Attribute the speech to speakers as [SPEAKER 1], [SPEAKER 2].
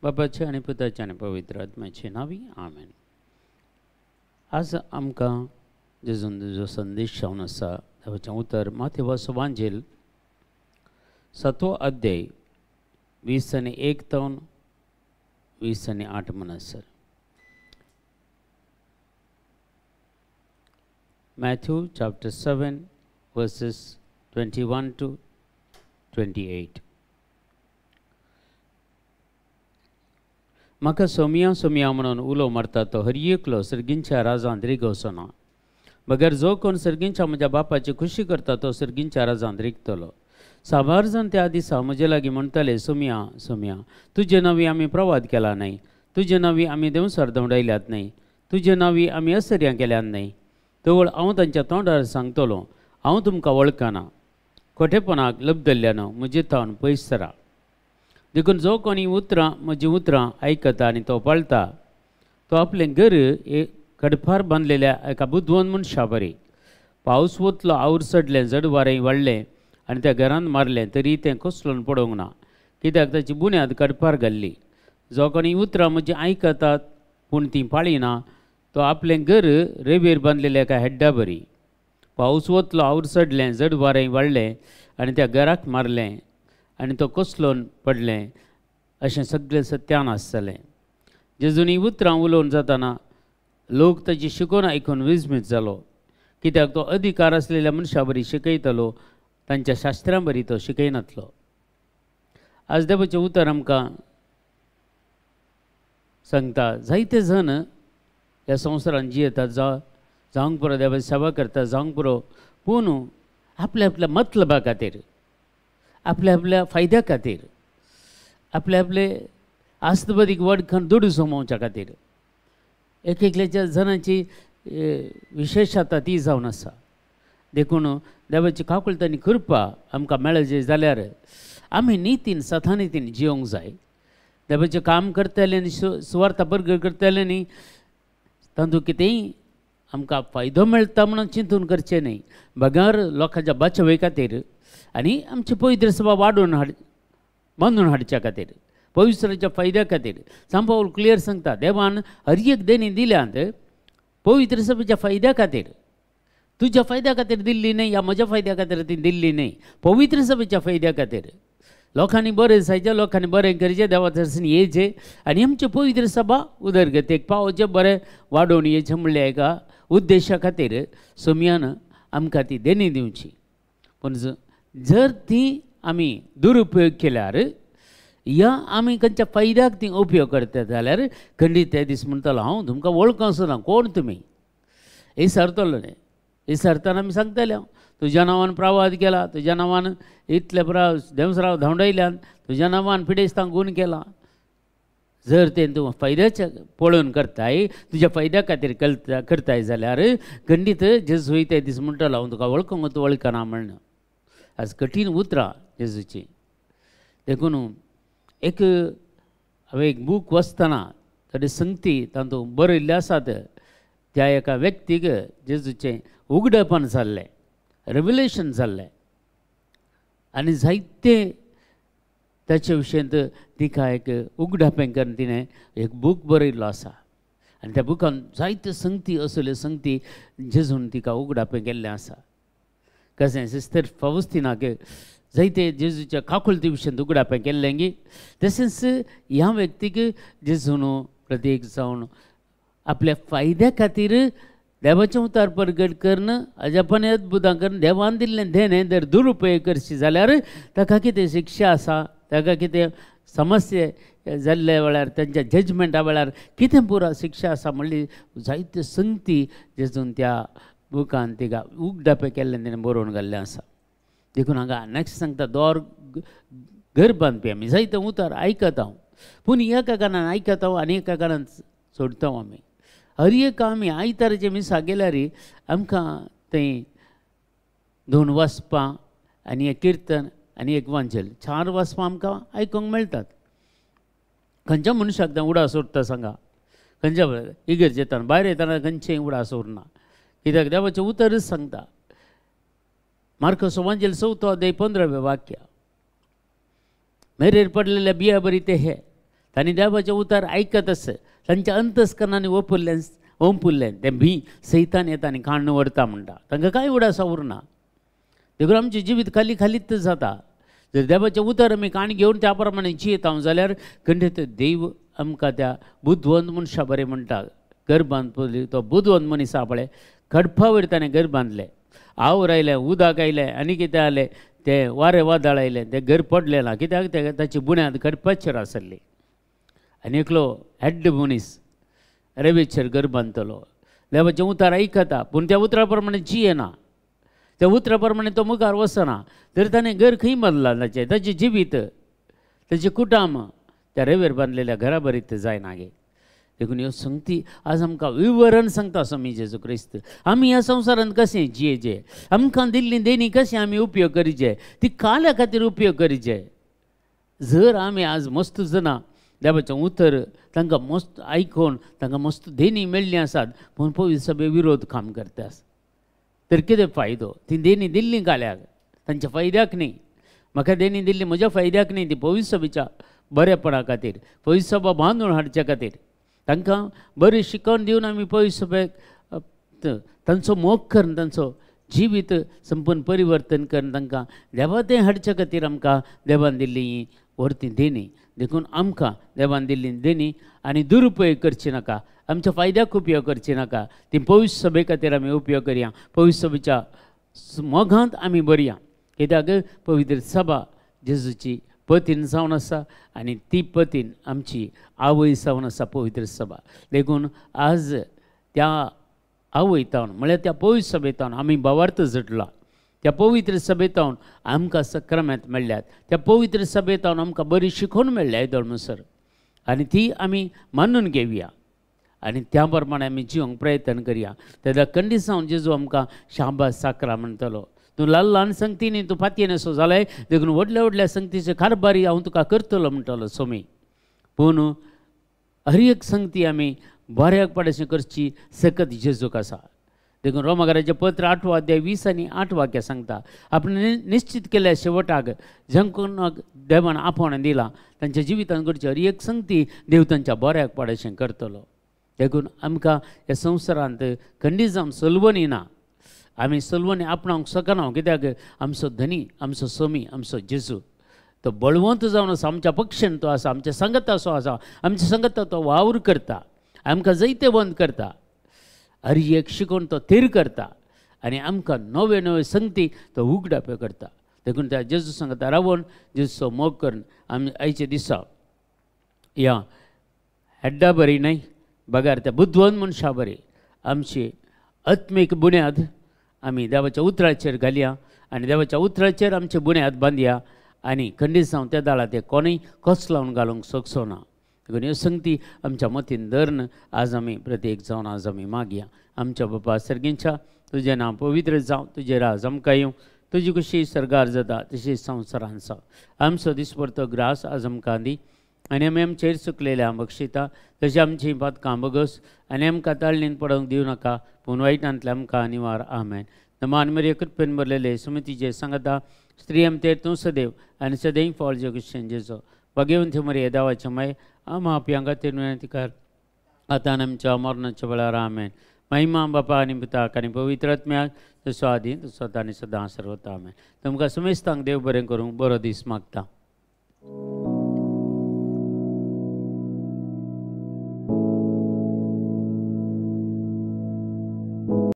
[SPEAKER 1] बापाचे आनी पुताचे आनी पवित्र आत्म्याचे नांवी आमेन. आज आमकां जेजून जो संदेश जावन आसा देवाचें उतर माथेवाचो वांजेल 7वो अध्याय 20 आनी 1 तावन 20 आनी 8 म्हणसर. Matthew chapter 7 verses 21 to 28. म्हाका सोमिया सोमिया म्हणून उलो मारता तो हर एकलो सर्गींच्या राजांत रिगवचो ना, बगर जो कोण सर्गींच्या म्हज्या बापाची खुशी करता तो सर्गींच्या राजांत रिगतलो. साबार जाण त्या दिसा म्हजे लागीं म्हणटाले, सोमिया सोमिया, तुजे नांवी आमी प्रवाद केला न्हय, तुजे नांवी आमी देंवसार धांवडायल्यात न्हय, तुजे नांवी आमी असर्यां केल्यात न्हय. तवळ हांव तांच्या तोंडार सांगतलो, हांव तुमकां वळखना, खोटेपणाक लब्दल्ल्यान म्हजे थावन पयस सरा. देखून जो कोणी उतरां म्हजीं उतरां आयकता आनी तो पाळटा तो आपलें घर एक खडपार बांदलेल्या एका बुदवंत मनशा बरी. पावस वतलो, our चडलें, जड वारें वाडलें आनी त्या घरान मारलें, तरी तें कोसळून पडोवंक ना, कित्याक ताची बुन्याद खडपार घाल्ली. जो कोणी उतरां म्हजीं आयकतात पूण तीं पाळिना तो आपलें घर रेवेर बांदलेल्या एका हेड्डा बरी. पावस वतलो, our चडलें, जड वारें वाडलें आनी त्या घराक मारलें आनी तो कोसळून पडलें. अशें सगळें सत्यान आसतलें. जेजूनी उतरां उलोवन जाताना लोक ताची शिकोवन आयकून विस्मीत जालो, कित्याक तो अधिकार आसलेल्या मनशा बरी शिकयतलो, तांच्या शास्त्रां बरी तो शिकयनातलो. आज देवाचें उतर आमकां सांगता, जायते जण ह्या संवसारान जियेतात, जावंक पुरो देवाची सेवा करता, जावंक पुरो, पूण आपल्या आपल्या मतलबा खातीर, आपल्या आपल्या फायद्या खातीर, आपले आपले आस्तबदीक वडखण दुडू जमोवच्या खातीर एक एकल्याच्या जणांची विशेषता ती जावन आसा. देखून देवाची काकुळट आनी कृपा आमकां मेळचे जाल्यार आमी नितीन सथानितीन जिवंक जाय. देवाचें काम करतले आनी सुवार्था बरगर करतले न्ही तातूंत कितेंय आमकां फायदो मेळटा म्हणून चिंतून करचें न्हय, बगर लोकांच्या बचावे खातीर आनी आमची पवित्र सभा वाडोवन हाड बांदून हाडच्या खातीर, पवित्राच्या फायद्या खातीर. सांत पावल क्लियर सांगता, देवान हर एक देणी दिल्यात पवित्र सभेच्या फायद्या खातीर. तुज्या फायद्या खातीर दिल्ली न्हय या म्हज्या फायद्या खातीर ती दिल्ली न्हय, पवित्र सभेच्या फायद्या खातीर. लोकांनी बरें जायचें, लोकांनी बरें करचें, देवा दर्शन येयचें आनी आमची पवित्र सभा उदरगतेक पावचें, बरें वाडोवन येयचें म्हणल्या एका उद्देशा खातीर सोमयान आमकां ती देणी दिवची. पूण जर ती आमी दुरुपयोग केल्यार या आमी खंयच्या फायद्याक ती उपयोग करतात जाल्यार खंडीत ते दीस म्हणटलो, हांव तुमकां वळखूंक ना, कोण तुमी. हे सरतलो न्हय, हे सरतना आमी सांगतले, हांव तुज्या नांवान प्रवाद केला, तुज्या नांवान इतले देंवसराव धांवडायल्यान, तुज्या नांवान पिडेस्तांक गूण केला. जर तें तूं फायद्याच्या पळोवन करताय, तुज्या फायद्या खातीर करताय जाल्यार खंडीत जेजू ते दीस म्हणटलो, हांव तुका वळखूंक तूं वळखना म्हण. आज कठीण उतरां जेजूची. देखून एक हांवें एक बूक वाचतना थोडी संगती तातूंत बरयल्ले आसात, त्या एका व्यक्तीक जेजूचें उगडपण जाल्लें, रेवलेशन जाल्लें आनी जायते ताचे विशयंत तिका एक उगडापें करून तिणें एक बूक बरयल्लो आसा आनी त्या बुकान जायत्यो संगती असल्यो संगती जेजून तिका उगडापें केल्लें आसा. कशें सिस्टर फावस्तिनाक जायते जेजूच्या काकुळती विशयंत उगडापें केल्लें गी, तशेंच ह्या व्यक्तीक जेजून प्रत्येक जावन आपल्या फायद्या खातीर देवाचें उतार परगट करून अजापान अद्भुतां करून देवान दिल्लें देणें जर दुरुपयोग करशी जाल्यार ताका कितें शिक्षा आसा, ताका कितें समस्या जाल्ल्या वेळार तांच्या जजमेंटा वेळार कितें पुरो शिक्षा आसा म्हणली जायत्यो संगती जेजून त्या बुकान तिका उगडापें केल्लें तिणें बरोवन घाल्लें आसा. देखून हांगा नेक्स्ट सांगता, दोर घर बांदपी आमी जायते उतार आयकता हांव, पूण एका कानान आयकता आनी एका कानान सोडता आमी. हर एक आमी आयताराचे मिसा गेल्यार आमकां थंय 2 वाजपां आनी एक किर्तन आनी एक वांजेल, 4 वाजपां आमकां आयकूंक मेळटात. खंयच्या मनशाक तें उडास उरता सांगा? खंयच्या इगर्ज येतना भायर येतना खंयचें उडास उरना, कित्याक देवाचें उतरच सांगता. मार्कोस वांजेल 4 अध्याय 15 वाक्य, मेरेर पडलेल्या बिया बरी ते हे तांणी देवाचें उतर आयकत आस, तांच्या अंतस्करणांनी ओपुरलें ओंपुरलें तें भी सैतान येता आनी काण्ण व्हरता म्हणटा, तांकां कांय उडासा उरना. देखून आमचें जिवीत खाली खालीच जाता. जर देवाचें उतर आमी काण घेवन त्या प्रमाणे जियेता जाल्यार खंडीत देव आमकां त्या बुदवंत मनशा बरें म्हणटा. घर बांदपली तो बुदवंत मनीस आसा पळय, खडपा वयर ताणें घर बांदलें, आवर आयलें, उदक आयलें आनी कितें आयलें, तें वारें वादळ आयलें, तें घर पडलें ना. कित्याक तें ताची बुन्याद खडपाचेर आसली. आनी एकलो हेड्ड मनीस रेवेचेर घर बांदतलो, देवाचें उतर आयकता पूण त्या उतरा प्रमाणे जियेना, त्या उतरा प्रमाणे तो मुखार वचना, तर ताणें घर खंय बांदलां ताचें, ताचें जिवीत, ताचें कुटाम त्या रेवेर बांदलेल्या घरा बरीत जायना गे. देखून ह्यो संगती आज आमकां विवरण सांगता स्वामी जेजू क्रिस्त. आमी ह्या संवसारांत कशें जियेचें, आमकां दिल्ली देणी कशें आमी उपयोग करीचे, ती काल्या खातीर उपयोग करीचे. जर आमी आज मस्त जाणां देवाचें उतर तांकां मस्त आयकून तांकां मस्त देणी मेळ्ळी आसात, पूण पवित्र सभे विरोध काम करता तर कितें फायदो? ती देणी दिल्ली काल्याक, तांच्या फायद्याक न्ही. म्हाका देणी दिल्ली म्हज्या फायद्याक न्ही, ती पवित्र सभेच्या बरेपणा खातीर, पवित्र सभा बांदून हाडच्या खातीर, तांकां बरी शिकवण दिवन आमी पवित्र सभेक तांचो मोग करून तांचो जिवीत संपूर्ण परिवर्तन करून तांकां देवा तें हाडच्या खातीर आमकां देवान दिल्ली ही व्हरती देणी. देखून आमकां देवान दिल्ली देणी आनी दुरुपयोग करची नाका, आमच्या फायद्याक उपयोग करची नाका, ती पवित्र सभे खातीर आमी उपयोग करया, पवित्र सभेच्या मोगांत आमी बरया. कित्याक पवित्र सभा जेजूची पतीन जावन आसा आनी ती पतीन आमची आवय जावन आसा पवित्र सभा. देखून आज त्या आवयतावन म्हळ्यार त्या पवित्र सभेतावन आमी भावार्थ झटला, त्या पवित्र सभेतावन आमकां सक्रामेंत मेळ्ळ्यात, त्या पवित्र सभेतावन आमकां बरी शिकोवन मेळ्ळ्या येदोळ म्हणसर, आनी ती आमी मानून घेवया आनी त्या प्रमाणे आमी जिवंक प्रयत्न करया. तेन्ना कंडिसांव जेजू आमकां शाबास साकरा म्हणटलो, तूं ल्हान ल्हान संगतीनी तूं फातयेन असो जालाय, देखून व्हडल्या व्हडल्या संगतीचे कारभारी हांव तुका करतलो म्हणटलो स्वामी. पूण हर एक संगती आमी बऱ्याक पडशें करची सकत जेजूक आसा. देखून रोमाकाराचें पत्र 8वो अध्याय 20 आनी 8 वाक्य सांगता, आपणें निश्चित केल्या शेवटाक जांकां देवान आपोवणें दिलां तांच्या जिवितांत घडची हर एक संगती देव तांच्या बऱ्याक पडशें करतलो. देखून आमकां ह्या संवसारांत खंडीत जावन सलवणी ना, आमी सलवणी आपणावंक शकना, कित्याक आमचो धनी, आमचो स्वामी, आमचो जेजू तो बळवंत जावन आसा, आमच्या पक्षान तो आसा, आमच्या संगता असो आसा, आमच्या संगता तो वावर करता, आमकां जैतेवंत करता, हर एक शिकोवन तो थीर करता आनी आमकां नवे नवे संगती तो उगडाप्यो करता. देखून त्या जेजू संगता रावून जेजूचो मोग करून आमी आयच्या दिसा ह्या हेड्डा बरी न्हय बगार त्या बुदवंत मनशा बरी आमची आत्मीक बुन्याद आमी देवाच्या उतराचेर घालया आनी देवाच्या उतराचेर आमचे बुन्याद बांदया आनी खंडीत जावन त्या दाळा ते कोणूय कस लावन घालूंक शकचो ना. देखून ह्यो संगती आमच्या मतीन धरून आज आमी प्रत्येक जावन आज आमी मागया. आमच्या बापा सर्गींच्या तुजें नांव पवित्र जावं, तुजें राज आमकां येवं, तुजी कशी सर्गार जाता तशी संवसारान जावं. आमचो दिसपडतो ग्रास आज आमकां दी आनी आमी आमचेर चुकलेल्या बक्षिता तशें आमची पातकां बगस आनी आमकां ताळणीन पडोवंक दिवं नाका, पूण वायटांतल्या आमकां निवार. आमेन. मान मरिया कृपेन भरलेले सुमतीचे सांगता, स्त्री आमतेर तूं सदैव आनी सदैव फळ जे क्रिश्चन जेजो भाग्यवंत मरिया देवाचे माय आमा आपल्या खातीर विनंती कर आतां आमच्या मरणाच्या वेळार. आमेन. महिमा बापा आनी पुताक आनी पवित्र आत्म्याक, तसो आदी तसो आतां आनी सदां सर्वता. आमेन. तुमकां सुमेस्तांक देव बरें करूंक बरो दीस मागता.